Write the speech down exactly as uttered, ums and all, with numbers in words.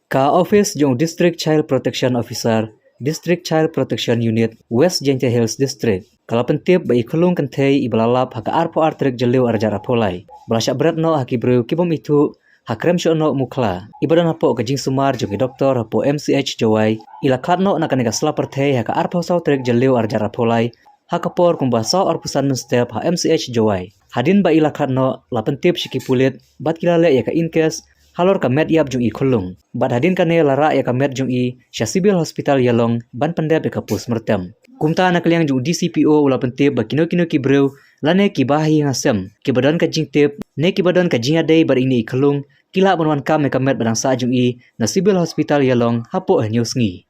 Ka office jong District Child Protection Officer, District Child Protection Unit, West Jaintia Hills District, ka la pyntip ba i khyllung kynthei iba la lap ha ka arphew ar tarik Jylliew arhajar arphew lai, ba la shah bret noh ha ki briew ki bym ithuh ha Krem Shohnoh Mukhla, iba don hapoh ka jingsumar jong ki doktor hapoh M C H Jowai, i la khlad noh na kane ka sla pyrthei ha ka arphew saw tarik Jylliew arhajar arphew lai, ha ka por kumba saw arphew san mynstep ha M C H Jowai. Hadien ba i la khlad noh, la pyntip sha ki pulit bad ki la leh ïa ka inquest halor ka met ïap jong i khyllung. Bad hadien kane la rah ïa ka met jong i sha Civil Hospital Ïalong ban pyndep ïa ka postmortem. Kumta na ka liang jong u D C P O u la pyntip ba kino kino ki briew lane kiba ha ïing ha sem kiba don ka jingtip ne kiba don ka jingïadei bad ine i khyllung, ki lah ban wan kam ïa ka met ba dang sah jong i na Civil Hospital Ïalong hapoh hynñiew sngi.